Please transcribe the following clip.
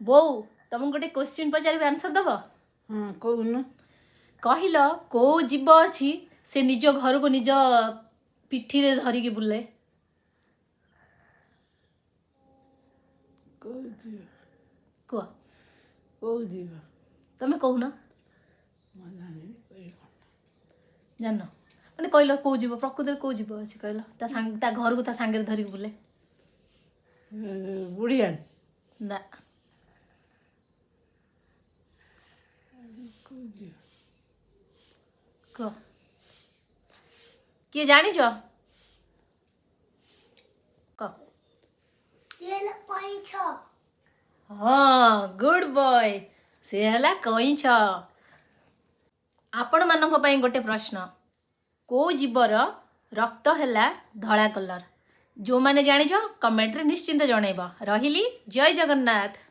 ବୋଉ, ତମକୁ ଗୋଟେ କୋଶ୍ଚିନ୍ ପଚାରିବି, ଆନ୍ସର ଦବ? ହଁ, କହୁନ। କହିଲ, କୋଉ ଜୀବ ଅଛି ସେ ନିଜ ଘରକୁ ନିଜ ପିଠିରେ ଧରିକି ବୁଲେ? କୋଉ ଜୀବ? କୁହ। କୋଉ ଜୀବ? ତମେ କହୁନ। ମୁଁ ଜାଣିନି, କହିବ। ଜାଣିନ ମାନେ? କହିଲ, କୋଉ ଜୀବ, ପ୍ରକୃତରେ କୋଉ ଜୀବ ଅଛି କହିଲ, ତା ସାଙ୍ଗ ତା ଘରକୁ ତା ସାଙ୍ଗରେ ଧରିକି ବୁଲେ? ବୁଢ଼ିଆଣୀ? ନା। କୋଉ ଜୀବ? କୁହ, କିଏ ଜାଣିଛ କହ। କଇଁଛ। ହଁ, ଗୁଡ୍ ବୟ, ସେ ହେଲା କଇଁଛ। ଆପଣମାନଙ୍କ ପାଇଁ ଗୋଟେ ପ୍ରଶ୍ନ, କୋଉ ଜୀବର ରକ୍ତ ହେଲା ଧଳା କଲର୍? ଯେଉଁମାନେ ଜାଣିଛ, କମେଣ୍ଟରେ ନିଶ୍ଚିନ୍ତ ଜଣେଇବ। ରହିଲି, ଜୟ ଜଗନ୍ନାଥ।